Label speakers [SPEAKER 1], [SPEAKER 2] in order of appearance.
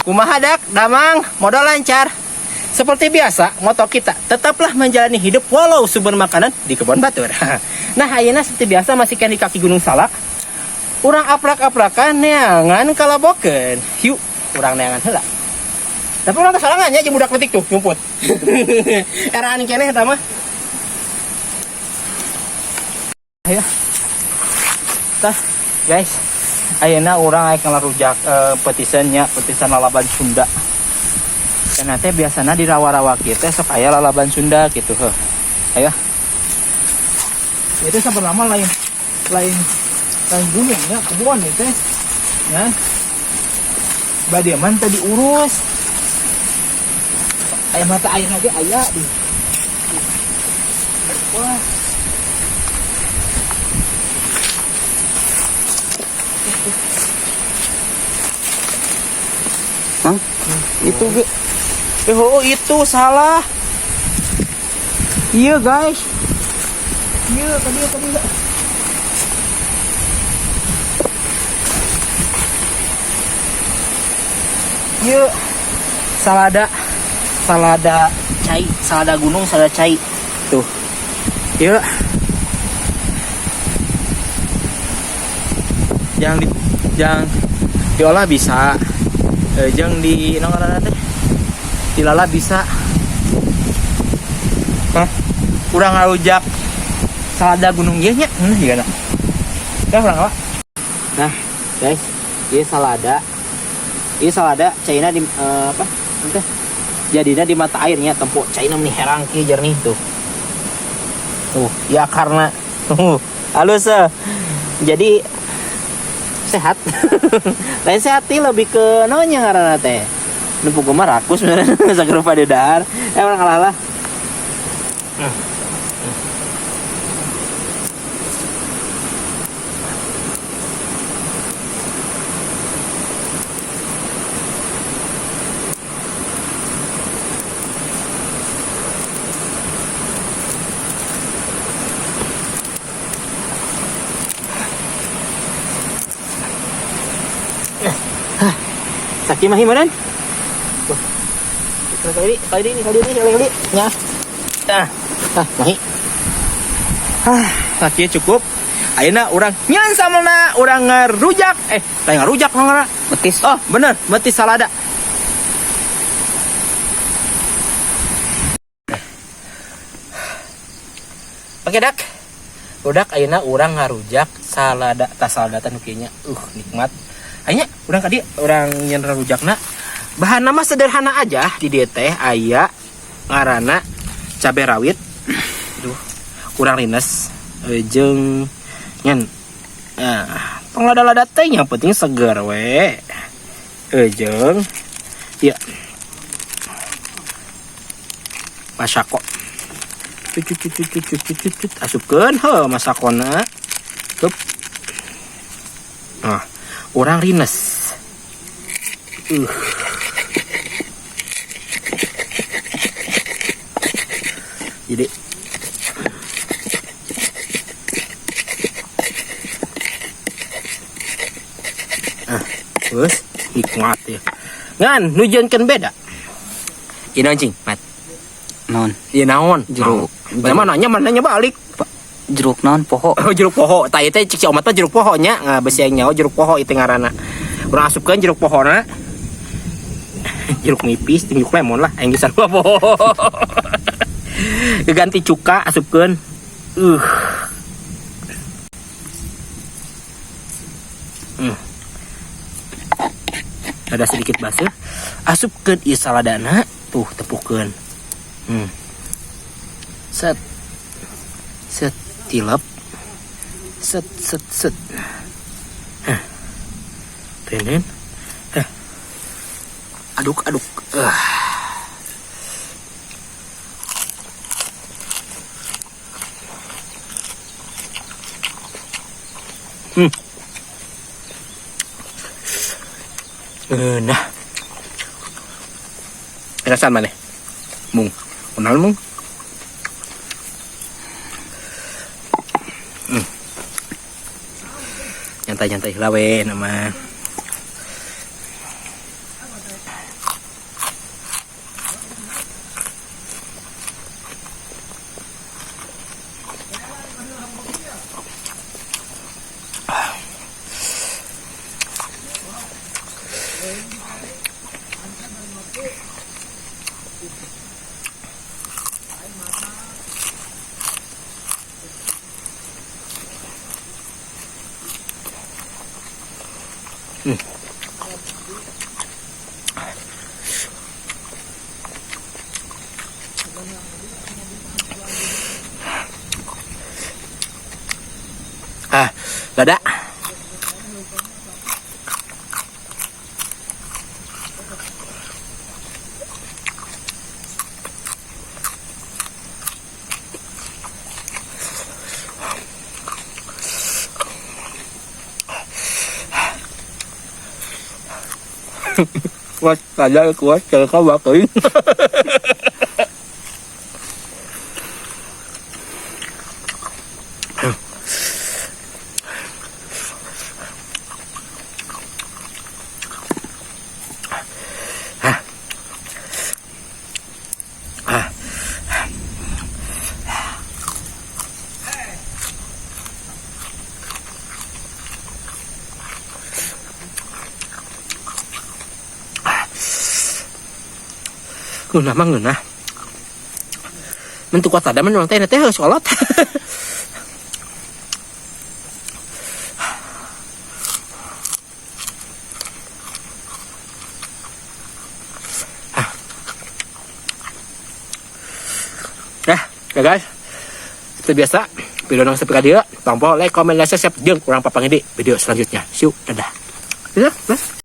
[SPEAKER 1] Kumaha dak, damang, modal lancar. Seperti biasa, moto kita tetaplah menjalani hidup walau sumber makanan di kebun batur. Nah, ayeuna seperti biasa masih kan di kaki Gunung Salak. Urang aprak-aprakan neangan kalabokeun. Yuk, urang neangan heula. Tapi urang teh sorangan nya jeung budak leutik tuh nyumput. Eraan keneh eta mah. Ayo. Tah, guys. Ayeuna urang aya ngarujak petisan nya, petisan lalaban Sunda. Dan nanti biasanya di rawa-rawa kieu teh sok aya lalaban Sunda gitu heuh. Ayo. Itu sebenarnya lain lain lain gunung ya, kebun itu teh. Ya. Bade man tadi urus. Aya mata air lagi aya di. Wah.
[SPEAKER 2] Hah?
[SPEAKER 1] Itu ge. Oh, itu salah. Iya, guys. Iya, tadi tadi. Iya. Salada. Salada cai, salada gunung, salada cai. Tuh. Iya. Yang di yang diolah bisa. Jeung di naon ngaranna teh? Dilala bisa. Hah? Urang ngarujak salada gunung ieu nya. Jiga na. Dah urang apa? Nah, guys, ieu salada. Ieu salada caina di apa? Teh. Jadinya di mata airnya tempo caina meni herang kieu jernih tuh. Tuh, ya karena tuh halus eh. Jadi sehat. Lain sehat nih lebih ke naonnya ngaranna teh. Nu pugu mah rakus sagrupa di dahar. Urang kalah lah. Sakit mah himanan? Wah. Kali kali ini, kali ini, kali kali. Ya. Nah, ah, mahi. Ah, sakit cukup. Ayeuna urang nyeun samelna, urang ngarujak. Lain ngarujak ngaranna.
[SPEAKER 2] Betis.
[SPEAKER 1] Oh, bener, betis salada. Oke, dak. Udak ayeuna urang ngarujak salada, tas salada teh nu kieu nya. Nikmat. Ayeuna urang ka dieu, urang nyeun rujakna. Bahan nama sederhana aja di dieu teh aya ngaranna cabe rawit. Duh, kurang rines jeung nyen. Nah, tong lada-lada teh yang penting seger we. Jeung ieu masako. Cut cut cut cut cut cut cut cut. Asupkeun heuh masakona. Hup. Nah, urang rines. Jadi terus nikmat ya. Ngan nujeunkeun beda. Ieu naon cing, Mat?
[SPEAKER 2] Naon?
[SPEAKER 1] Ieu naon?
[SPEAKER 2] Jeruk.
[SPEAKER 1] Mana nanya, mana nanya balik.
[SPEAKER 2] Jeruk naon poho?
[SPEAKER 1] Oh, jeruk poho. Tah ieu teh cik si omat mah jeruk poho nya. Nggak besi yang nyawa jeruk poho itu ngaranna. Urang asupkeun jeruk pohona. Jeruk nipis, jeruk lemon lah, aing geus sarua poho. Ganti cuka asupkeun. Ada sedikit basah. Asupkeun ieu saladana, tuh tepukeun. Set. Set tilep. Set set set. Hah. Tenen. Hah. Aduk aduk. Nah. Rasan mana? Mung. Kenal mung?
[SPEAKER 3] Nyantai-nyantai heula we nama. Ah, lada. Kuat, lada kuat, kalau kau bakal. Ngeunah mah ngeunah. Men teu kuat lada mah urang teh teh geus kolot. Nah, ya guys. Seperti biasa, video nang sampai ka dieu, tong like, komen, dan share, jeung urang papanggih di video selanjutnya. See you, dadah. Ya, ya.